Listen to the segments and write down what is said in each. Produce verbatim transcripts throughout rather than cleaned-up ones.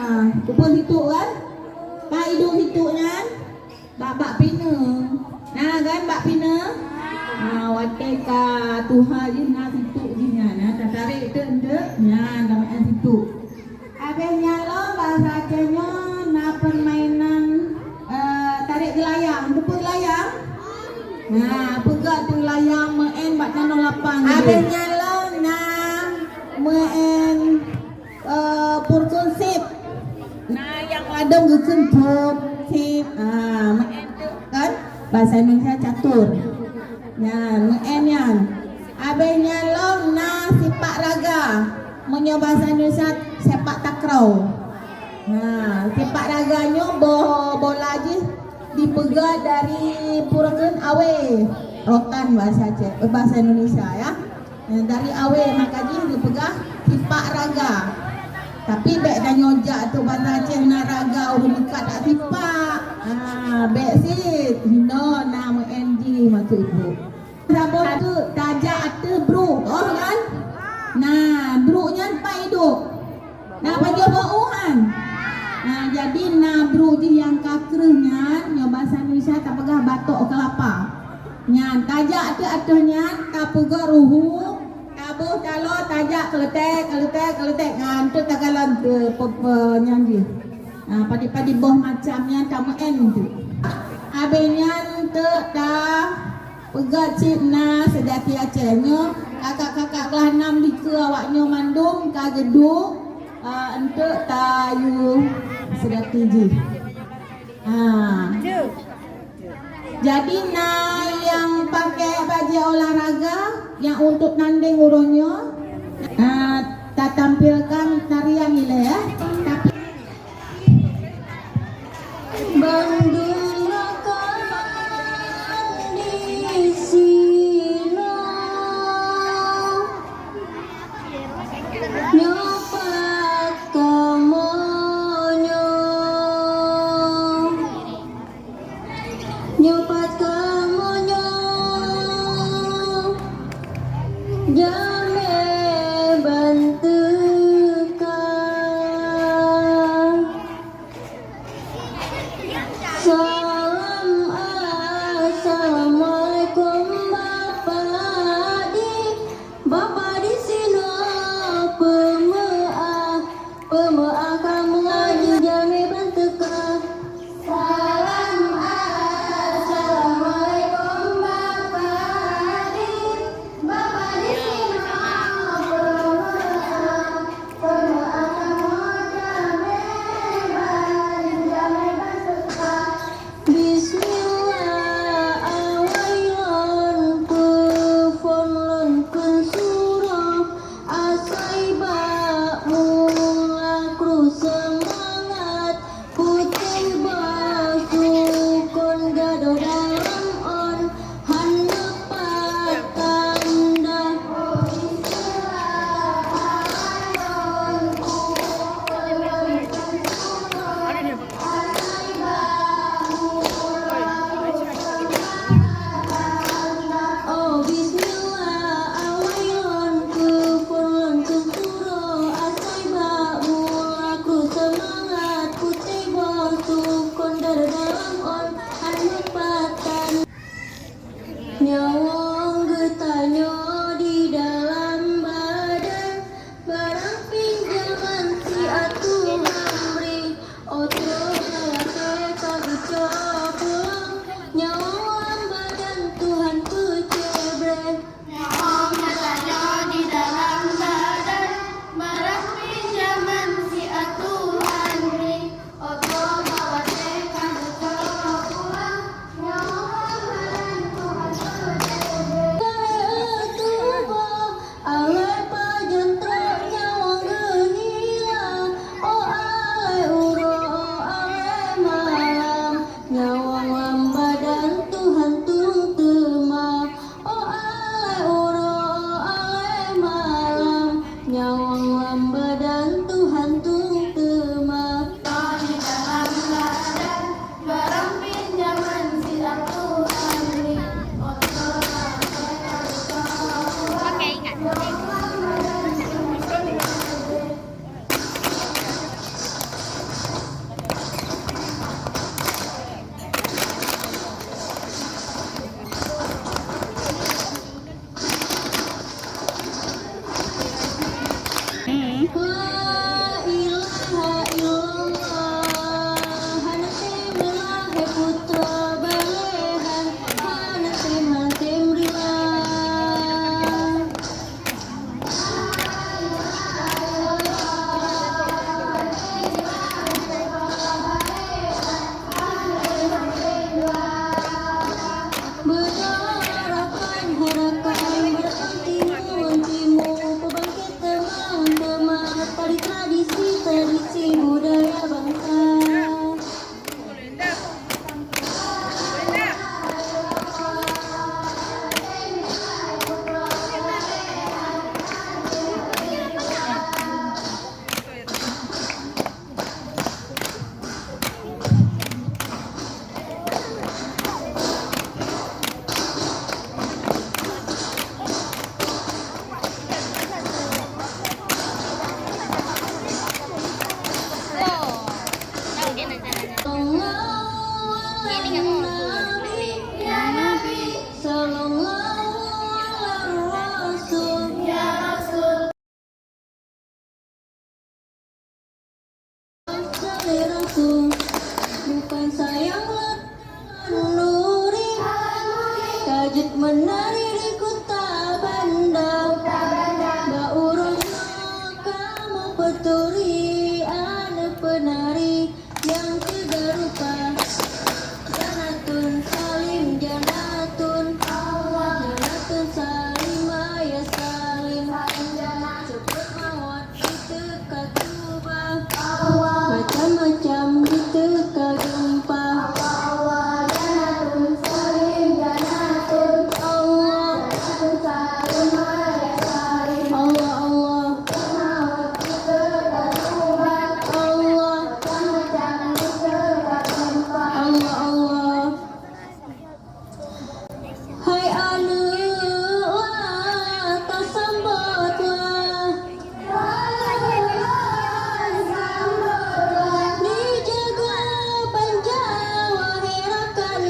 Ah, keupeue situk kan? Bak iduek situk nyan? Bak, bak pineung. Na kan bak pineung? Ah, watèe ka tuha jih na situk jih nyan, na tatarek teuk-teuk, nyan tameu'en situk. Abéh nyan lom basa Aceh nyoe na permainan, eh, tarek geulayang. Keupeue geulayang? Na, peugah teulayang meu'en bak tanoh lapang. Abéh nyan lom na meu'en Eh, purkun sip. Na nyang ladôm geukheun purkun sip. Ah, meu'en tu kan? Bahasa Indonesia catur. Nyan, meu'en nyan. Abéh nyan lom na sipak raga. Meunyoe bahasa Indonesia sepak takraw. Nah, sipak raga nyoe boh bola jih dipeugah dari purkun awé. Rotan bahasa Aceh, eh, bahasa Indonesia ya. Eh, dari awé maka jih geupeugah sipak raga. Tapi bèk tanyoe jak tu basa Aceh na raga ureueng meukat dak sipak. Ah, bèk cit. Hinoe na meu'en jih maksud ibu. Saboh tu tajak ateueh brôk, oh kan? Nah, brôk nyan pat iduek. Na pajoh bak uhan. Nah, jadi na brôk jih nyang ka kreueh nyan, nyoe basa Indonesia tapeugah batok kelapa. Nyan, tajak ateueh-ateueh nyan, tapeugah ruhu, taboh taloe, tajak keuleutèk, keuleutèk, keuleutèk. Nyan, teuk takalon teu pe-, pe-, nyan jih. Nah, padi-padi boh macam nyan tameu'en tu. Abéh nyan teuk ta Peugah cit na seudati Aceh nyoe, kakak-kakak kelas enam dikeue awak nyoe mandum ka geuduek, ah, enteuk tayue seudati jih. Ah. Jadi na nyang pakai bajèe olahraga nyang untuk tandeng uroe nyoe, ah, tatampilkan tarian ilèe, ya. Tapi Bandum rakan di sinoe, nyoe pat kamoe nyoe, nyoe pat kamoe nyoe, jamé ban teuka. Salam, assalamualaikum, Bapak di, Bapak di sinoe, peumeu'ah, peumeu'ah kamoe di jamé ban teuka. Salam, assalamualaikum, Bapak di, Bapak di sinoe, peumeu'ah. Bismillah, awai lôn keu phôn lôn kheun surah, asai bak mula kru seumangat, putéh bak sukon gadôh dalam ôn. Hana pat tanda. Oh, bismillah, awai lôn keu phôn lôn kheun surah, asai bak mula kru seumangat, putéh bak sukon gadôh dalam ôn, hana pat tanda. Nyawöng geutanyoe di dalam badan, barang pinjaman siat Tuhan bri. Oh Tuhan, watèe ka geucok pulang, nyawöng lam badan Tuhan peucebréh. Nyawöng geutanyoe di dalam badan, barang pinjaman siat Tuhan bri. Oh Tuhan, watèe ka geucok Rasul, bukan sayang lah nuri, ka jeuet meunari di Kuta Banda. Bak uroe nyoe kamoe peuturi aneuk peunari nyang teuga rupa. Janatun Salim, Janatun, Janatun Salim, ayah Salim. Seupôt mawöt jiteuka tuba. Macam-macam jiteuka geumpa. Allah. Allah, Allah. Allah. Allah, Allah. Hai aneuk, tasambotlah. Dijaga banja, wahai rakan.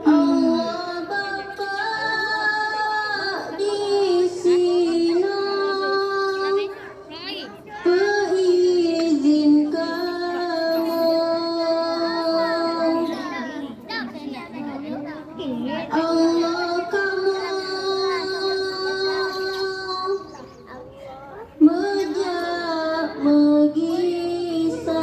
Allah Bapak di sinoe, peuizin kamoe. Allah kamoe meujak meugisa.